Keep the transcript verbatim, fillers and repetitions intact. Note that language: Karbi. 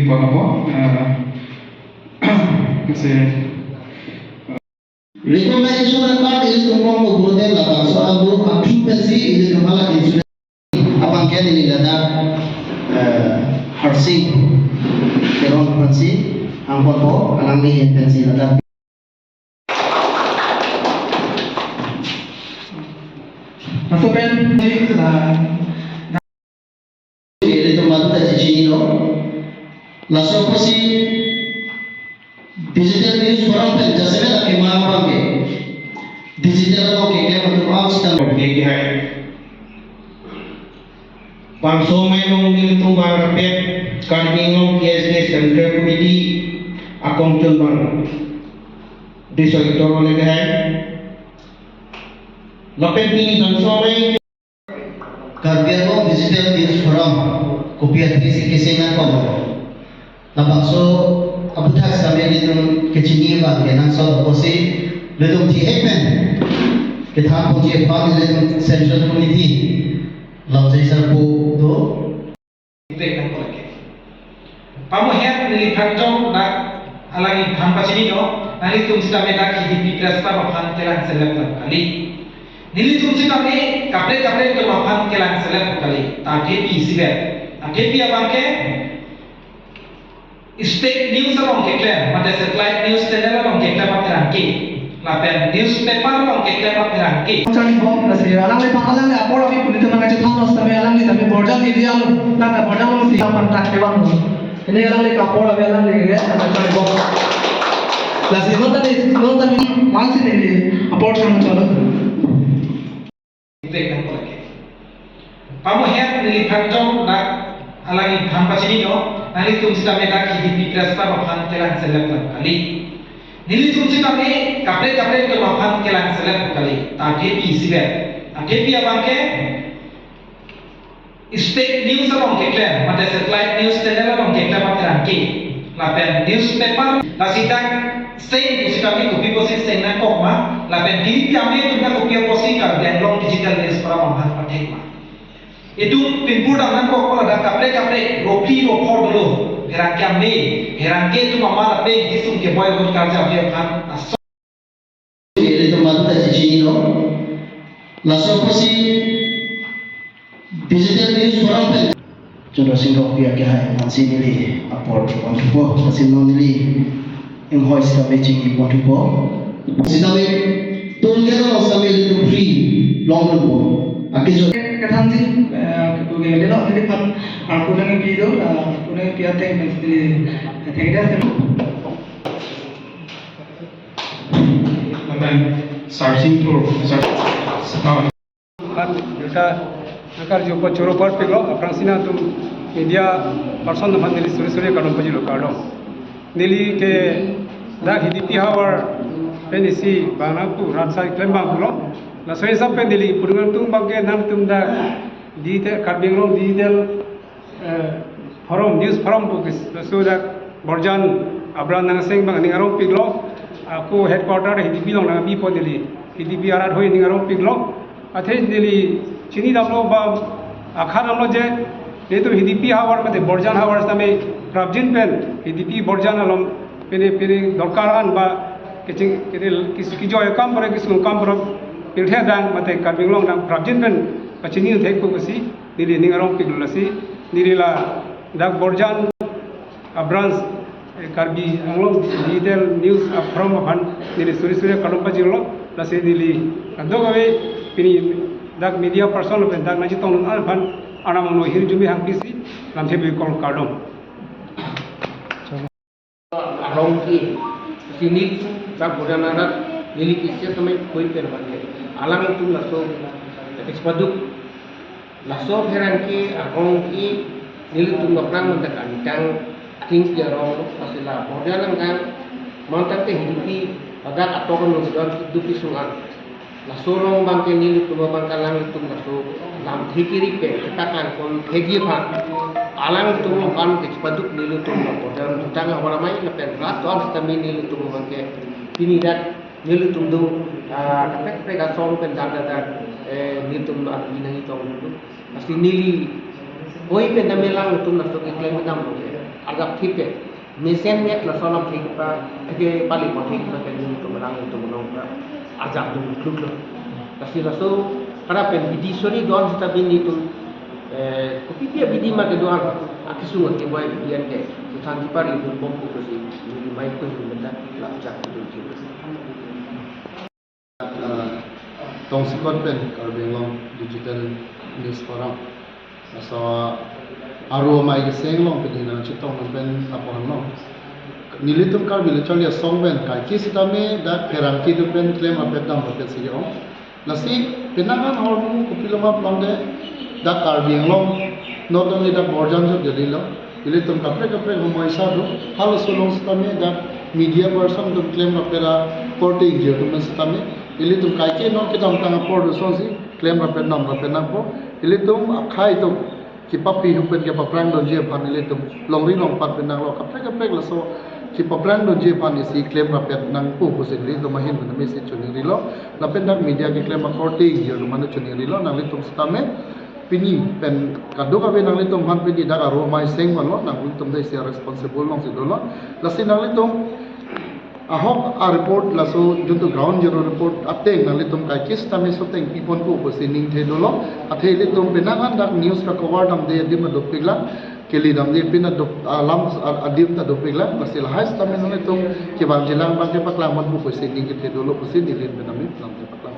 Bang apo, eh, kasi, recognition card ilitum kong ko bote labangso abu aphi pensi ilitum hala insurance abang ke neli ladak, eh, Harsing Teron pensi hangponpo, alangli ahin pensi ladak. Laso pen, eh, ilitum madu ta chichinilo. Laso apotsi digital news forum pen jasemet akemang abang ke digital along keklem atum an sitame. Oke, ke hai. Bangso amei along nelitum bang rapet Karbi Anglong K S K Central Committee akongchun bang Director le ke hai. Lapen pini bangso amei Karbi Anglong Digital News Forum kopi athesi keseng nangkok. Labangso aputhak sitame ilitum kechini abang kenangsot apotsi ilitum thihek pen kethan ponji aphan ilitum Central Committee Lamjai sir pu do. Tek nangkok lake. Pamohet neli phanjong dak alangli aphan pachinilo, nanglitum sitame dak Hidipi Press Club aphan kelang selep lam kali. Nelitum sitame kaprek kaprek atum aphan kelang selep kali. Ta thepi isivet. Ta thepi abang ke state news along keklem, mate satellite news channel along keklem apherangke, lapen newspaper along keklem apherangke. Charlibom, lasi alangli aphan, alangli apor avi puni teman kachethan lo sitame alangli tame Borjan area along, nang Borjan alongsi aphan tak kevang lo. Pini alangli apor avi alangli ke, charlibom. Lasi non tadi, non tadi, mansi neli apor than chalo. Tek nangkok lake. Pamohet neli phanjong dak alangli aphan pachinilo, nanglitum sitame dak Hidipi Press Club aphan kelang selep lam kali. Nelitum sitame kaprek kaprek atum aphan kelang selep kali. Ta thepi isivet. Ta thepi abang ke state news along keklem, mate satellite news channel along keklem apherangke, lapen newspaper, lasi dak seng pusitame kopi apotsi seng nangkok ma, lapen kiri pi amei atum ta kopi apotsi Karbi Anglong Digital News Forum aphan pathek ma. Itum pinpur dam nangkok ko ladak kaprek kaprek ro phli ro pho dolo, pherangke amei, pherangke atum amat ape kisung keboi ahut karja ave aphan aso. Ilitum madu ta chichinilo. Laso apotsi digital news forum pen Chandra Sing Rongpi ake hai, ansi neli apor ponthupo, ansi non neli inghoi sitame chingki ponthupo. Sitame tun ke lo sitame ilitum free long run po. Ake jo. Kethanji, eh, kepu ke lelo neliphan arpu nangpi do, eh, arpu nangpi ateng neli, eh, thank you. Lapen searching tool, search, ah. Kan, juta, nakar jupa choro par pilo, aphrangsi nangtum media person aphan neli suri suri kardom pajirlo, kardom. Neli ke dak Hidipi havar pen isi bang nangpu rat sai klem abang pulo. Laso hisap pen neli pudungan tung abang ke nangtum dak digital, Karbi Anglong digital eh, forum, news forum pu ke laso dak Borjan abran nangseng abang ning arong piklo, ako headquarter Hidipi along nangbipo neli, Hidipi arat hoi ning arong piklo, athe neli chini damlo ba akhan damlo je, nelitum Hidipi havar mate Borjan havar sitame prapjin pen, Hidipi Borjan along pini pini dorkar an ba keching, kini kis-, kijoi akam pore kisung akam pore pirthe adang mate Karbi Anglong adang prapjin pen pachini thekpo pusi neli ning arong piklo. Lasi neli ladak Borjan a branch, eh, Karbi Anglong Digital News a forum aphan neli suri suri kardom pajirlo. Lasi neli kadokave pini dak media person lapen dak nangchetong aphan arnam lo hirjume hangpisi lamthe bikol, kardom. Arong ke, si nelitum dak Borjan arat neli kisi samai koi pen abang ke, alangtum laso kachepajok, laso pherangke arong ke nelitum aphrang manda kantang ating pi arong, lasi la Borjan angkang mantang te Hidipi ladak atok anung don dupi sungan. Laso along abang ke nelitum abang ke alangtum laso lamthe kiri pen ketak angkon thekji aphan, alangtum aphan kachepajok nelitum lapu dan tutang havar amei lapen rat don sitame nelitum abang ke pini dak nelitum do, ah, kaprek kaprek asong pen dak dak dak, eh, nelitum agi nangchetong do. Lasi neli koi pen dam alangtum laso keklem dam do. Ajak thip ke, mesen met laso alam thengpa, ke pali pon thengpa ke nelitum alang nelitum along ke ajak dun kluklo. Lasi laso, kada pen bidi suri don seta bin nelitum, eh, kopi pi abidi ma kedo-an, akesung ati boy bidi an ke, suthan di pari dun bom ko si, neli mai ko hin benda, la ajak dun thip. Ah, tongsekot pen Karbi Anglong Digital News Forum. Laso aro amei keseng along pini nangchetong nang pen apor no. Nelitum Karbi Lo Charli Asong pen kaike sitame dak pherangke atum pen klem rapet dam rapet si ong. Lasi penang an ahormu kopiloma pulote dak Karbi Anglong not only dak Borjan jok jadi lo. Ilitum kaprek kaprek homoisa do. Halaso along sitame dak media person atum klem rapet akorte ingjir atum sitame. Ilitum kaike non kedamtang apor do sonsi klem rapet dam rapet nangpo. Ilitum akhei atum kepapi ahut pen kepaprang dunji aphan ilitum longri longpat pen nanglo kaprek kaprek laso kepaprang dunji aphan isi klem rapet nangpo pusi ilitum ahin pen mesi chiningrilo. Lapen dak media keklem akorte ingjir atum mane chiningrilo nanglitum sitame. Pini pen kadokave nanglitum aphan pini dak aro amei seng vanlo, nanglitum dak isi responsible alongsi dolo. Lasi nanglitum ahok a-report laso juntu ground zero report ateng nanglitum kaike sitame soteng piponpo pusi ningthe dolo. Athe ilitum penang an dak news ka-cover damde adim adopiklang, kele damde pin adop, alam adim ta dopiklang, lasi lahai sitame nanglitum kevangjilang abang kepaklang ponpo pusi ningthe dolo pusi neli pen nami lamthe paklang.